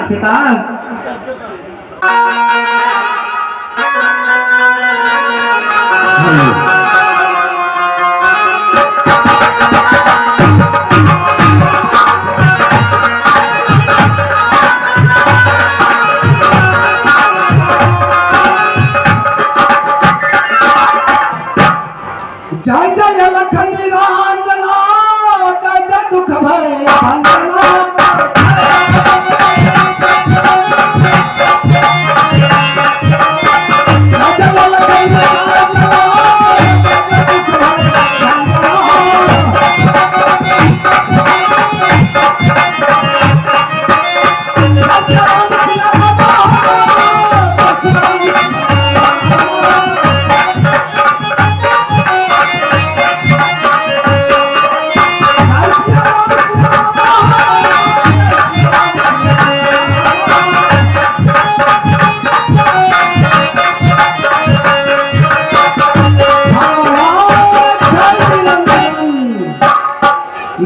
राम सीताराम। जय जय लखन निरंजना, जय जय दुख भय भंजना। जय जय लखन निरंजना, जय जय दुख भय भंजना। राम सिया राम, राम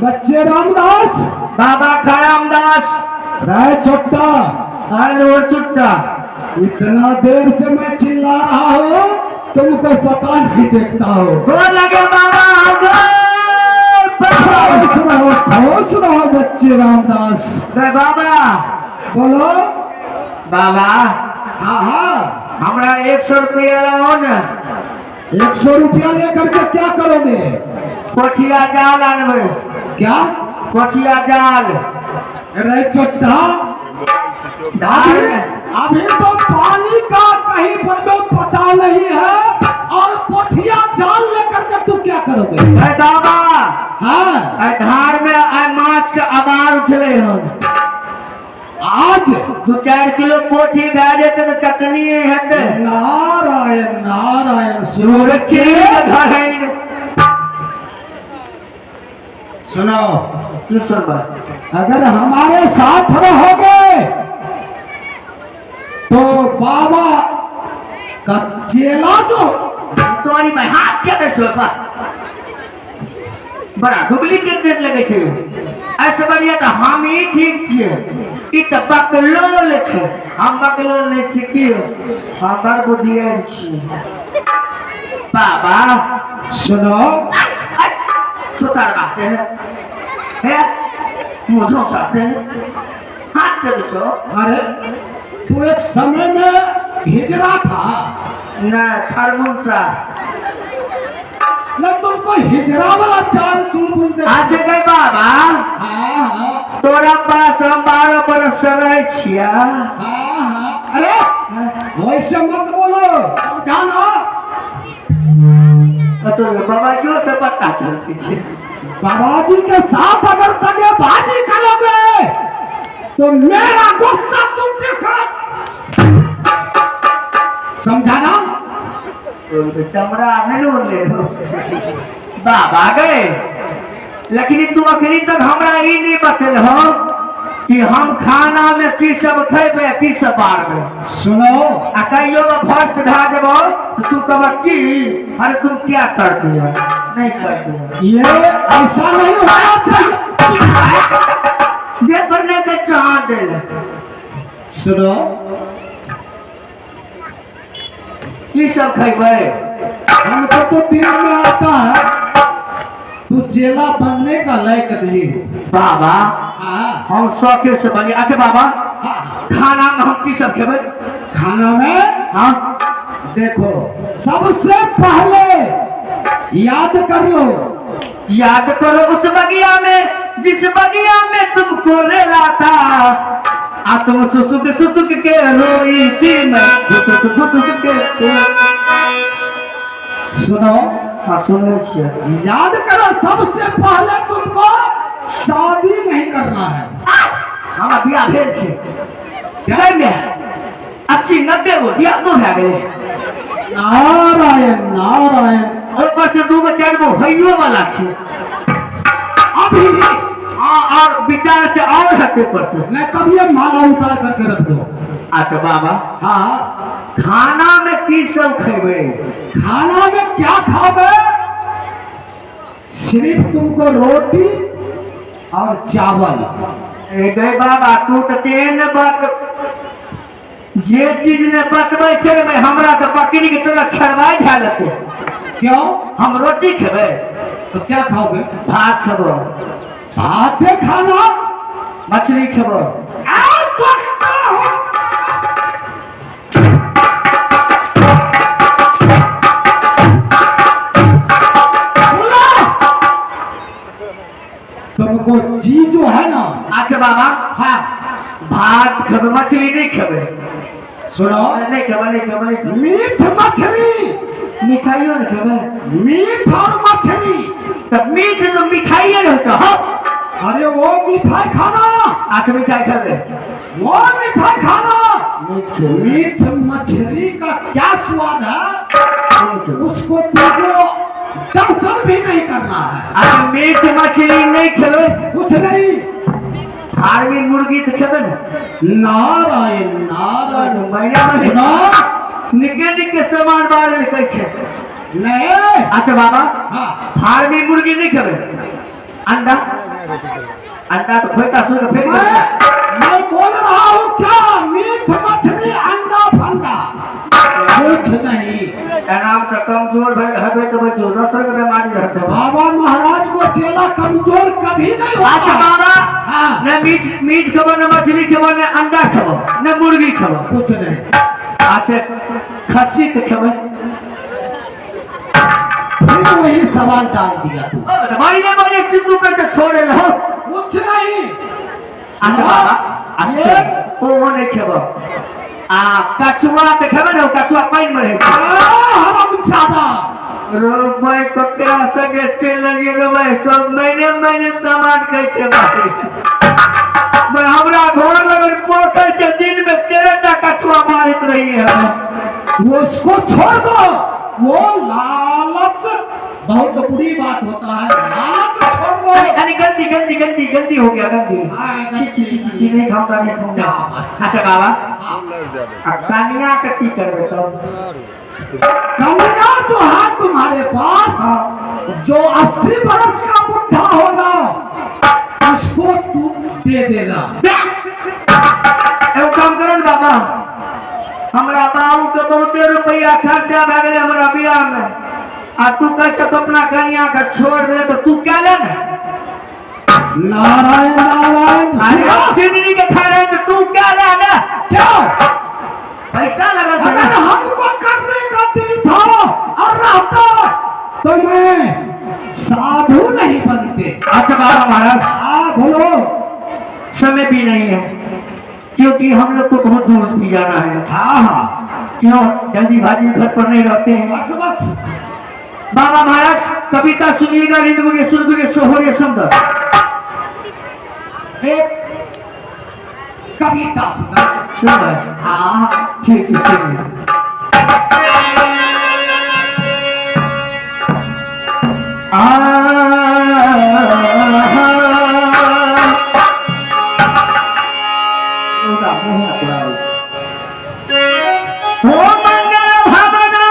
बच्चे रामदास, बाबा रामदास राय छोटा, अरे चुट्टा, इतना देर से मैं चिल्ला रहा हूँ, तुमको पता नहीं देखता हो। लगे बाबा, खुश रहो, खुश रहो बच्चे रामदास। बाबा बोलो बाबा। हाँ हाँ, हमरा 100 रुपया लाओ ना। 100 रुपया लेकर के क्या करोगे? पोठिया जाल आनबे। क्या? पोठिया जाल। अरे चट्टा, अभी तो पानी का कहीं पर भी पता नहीं है, और पोठिया जाल लेकर के तू क्या करोगे? अरे बाबा, हाँ, धार में माछ के अबार उठले हन। आज 2-4 किलो पोठी भए जेतै तऽ चटनी हेतै। नारायण नारायण। सुनो, की सुनबै? अगर हमारे साथ रहोगे तो बाबा का चेला जो तोरी में हाथ के दै छौ, बड़ा डुप्लीकेट रेट लगे छै। ऐसे बढ़िया तऽ हम ही ठीक छियै, ई तऽ बकलोल छै। हम बकलोल नहि छी की, हम बड़ बुद्धियार छी बाबा। सुनो, सुतार बात है हे, मुझो साथ हाथ दे छो। अरे तू एक समय में हिजरा था ना, खरमुसा न, तुमको हिजरा वाला चाल चुलबुल दे। अच्छा गए बाबा। हाँ हाँ, तोरा पास हम 12 बरस से रहै छियै। हाँ हाँ, अरे वैसे मत बोलो, समझा ना। तो बाबा जो से पता चलती छै। बाबा जी के साथ अगर दगेबाजी करोगे तो मेरा गुस्सा तुम देखो, समझा ना। चमड़ा नहीं ले बाबा गए, लेकिन तू अखनी तक हमरा ई नहीं बतेल हो कि हम खाना में की सब खेबे, की सब बारबे। सुनो, आ कहियो फर्स्ट ढा देबो तो तू कहब की अरे तुम क्या कर दिया, नहीं कर दिया। ये ऐसा नहीं होना चाहिए। देख नहीं के चाह देले। सुनो, की सब खेबे? हमको तो दिल में आता है तू चेला बनने का लायक नहीं हो बाबा। हाँ, हम शौके से बनी। अच्छा बाबा, हाँ, खाना में हम की सब खेबे? खाना में? हाँ। देखो, सबसे पहले याद कर लो, याद करो उस बगिया में जिस बगिया में तुमको रेला था, आ तुम सुसुक सुसुक के रोई थी, मैं घुसुक घुसुक के। सुनो। हाँ, सुनै छियै। याद करो, सबसे पहले तुमको शादी नहीं करना है। हमरा बियाह भेल छै, मे 80-90 गो धियापुतो भए गेलै। नारायण नारायण। ऊपर से 2 गो 4 गो होइयो वाला छै अभी। हाँ, और विचार से और हेतै ऊपर से। नहीं, तब ये माला उतार करके रख दो। अच्छा बाबा। हाँ, खाना में की सब खेबै? खाना में क्या खाओगे? सिर्फ तुमको रोटी और चावल। ए गए बाबा, तू तऽ तेहन बात जे चीज ने बतबै छै ने, हमरा तऽ पकड़ि के तोरा छड़बाइ धए लेतै। क्यों? हम रोटी खेबै। तो क्या खाओगे? भात खेबो। भात खाना? मछली खेबो। आ, तो हो। सुनो, तुमको जी जो है ना। अच्छा बाबा। हाँ। भात खेबै, मछली नहीं खेबै। सुनो। नहीं खेबै, नहीं खेबै, नहीं खेबै। मीठ मछली। मिठाइयो नहीं खेबै। मीठ और मछली। तऽ मीठ तो मिठाइए ने होइ छै हौ। अरे, वो मिठाई खाना। अच्छा, मिठाई खेबै। वो मिठाई खाना। मीठ खेबै। मीठ मछली का क्या स्वाद है, नहीं खेबै। उसको तुमको दर्शन भी नहीं करना है। अच्छा, मीट मछली नहीं खेबै। कुछ नहीं। फार्मी मुर्गी तऽ खेबै ने? नारायण नारायण। महीना महीना सुनो। निके निके सामान बाहर लिखै छै। नहीं। अच्छा बाबा। हाँ। फार्मी मुर्गी नहीं खेबै, अंडा? अंडा तो खोइता सुन के फेंक मैं देबै। मैं बोल रहा हूँ क्या, मीठ मछली, अंडा फंडा कुछ नहीं। एनाम तऽ कमजोर हेबै तऽ बचो, दोसर के बीमारी रहतै। बाबा महाराज को चेला कमजोर कभी नहीं अच्छा होता। बाबा। हाँ। ने मीट मीट खेबो, ने मछली खेबो, ने अंडा खेबो, ने मुर्गी खेबो। कुछ नहीं। अच्छा, खस्सी तऽ खेबै? फिर वही सवाल डाल दिया तू। मारिए मारिए चिंतू करके छोड़े लो। कुछ नहीं। अच्छा बाबा, अच्छा, ओ नहीं खेबो, आ कछुआ तऽ खेबै ने? ओ कछुआ पानि मे रहै छै। हराम ज्यादा। रो भाई, ककरा संगे चलि एलियै रो भाई? सब महीने महीने सामान कहै छै भाई। मैं हमरा घर लगन पोखरि छै, दिन में 13 टा कछुआ मारैत रहियै हम। वो उसको छोड़ दो, वो लालच बहुत बुरी बात होता है, लालच छोड़ दो। अरे अरे, गंदी गंदी गंदी गंदी हो गया, गंदी। हाँ, छी छी छी छी छी, नहीं खाऊंगा, नहीं खाऊंगा। जा बस। अच्छा बाबा। हाँ। आ कनिया के की करबै तब? कन्या जो है तुम्हारे पास, जो 80 बरस का बुढ़ा होगा, उसको तू दे देना। एगो काम करो ने बाबा, हमरा बाबू के बहुते रुपया खर्चा भए गेलै हमरा बियाह में, आ तू कहै छ तो अपना कनिया के छोड़ दे, तो तू क्या ले ने। नारायण नारायण। अरे, सुनो। चिन्नी के खा रहे, तो तू क्या ले ने? क्यों? पैसा लगल छै। अगर हमको करने का दिल था और रहता तो मैं साधु नहीं बनते। अच्छा बाबा महाराज। हाँ, बोलो। समय भी नहीं है, क्योंकि हम लोग को बहुत दूर भी जाना है। हाँ हाँ क्यों, जल्दी भाजी घर पर नहीं रहते हैं। बस बस। बाबा महाराज, कविता सुनिएगा। रिंदगुड़िया सुनगुड़िया सोहरिया सुंदर। एक कविता सुना दे। सुन रहे? हाँ। ठीक है, सुनिए। आ ओ मंगल भवना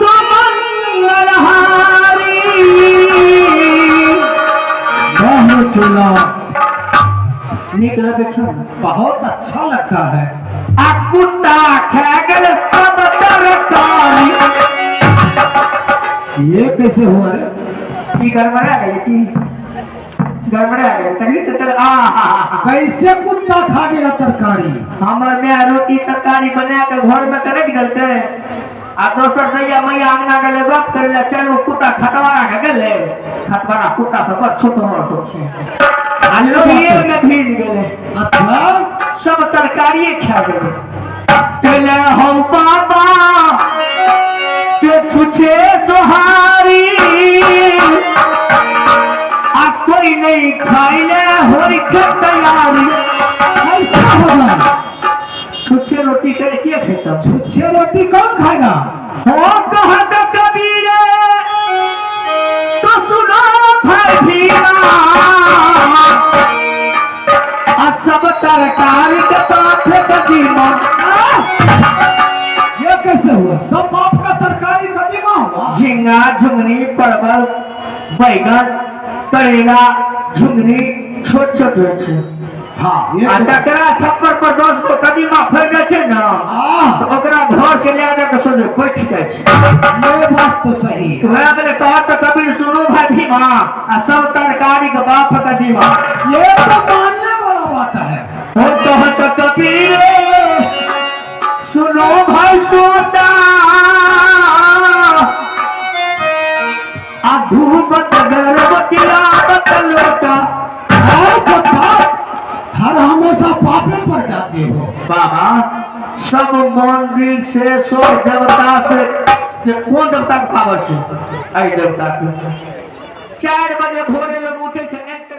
तो मंगलहारी। बहुत चुना। नीक लगै छै ने? बहुत अच्छा लगता है। आ कुत्ता खा गेल सब तरकारी। ये कैसे हुआ रे? की, गड़बड़ा गेलै? की गड़बड़ा गेलै? तनी से तर आ हा हा। कैसे कुत्ता खा गया तरकारी? हमर माय रोटी तरकारी बना के घर में तऽ रखि देलकै, आ दोसर दैया मैया अंगना गेलै गप करै लए, चलू कुत्ता खटवारा के गेलै। खटवारा कुत्ता सब बड़ छोट हमर सब छै, आ लोहिये में भीज गेलै। अच्छा। सब तरकारिए खा गेलै। कहले हौ बाबा के छुछे सोहारी, आ कोई नहीं खाइले होई छै तैयारी। कैसा होगा? छुछे रोटी करे के खेतौ? छुच्छे रोटी कौन खाएगा? हो कहत कबीर तो सुनो भाई भीमा, आ सब तरकारी के बाप कदीमा। आ? ये कैसे हुआ? सब बाप का तरकारी कदीमा हुआ? झिंगा, झुंगनी, परवल, बैगन, करेला, झुंगनी छोट छोट होइ छै। हाँ, ये आ तो- तकरा छप्पर पर 10 गो कदीमा फड़ि जाइ छै ने, तऽ ओकरा घर के लए जाके सोझे बैठ जाइ छै। ये बात तो सही है। वएह भेलै, कहत तऽ कबीर सुनू भाई भीमा, आ सब तरकारी के बाप कदीमा। ये तो मानने वाला बात है। ओ कहत कबीर सुनो भाई सोता, आ धूपत गर्भवतिया बतलोटा। अरे तो पाप हर हमेशा पापे पर जाते हो। बाबा, सब मंदिर से सब देवता से जे कोन देवता के पावर छै? एहि देवता के 4 बजे भोरे लोग उठे छै, एक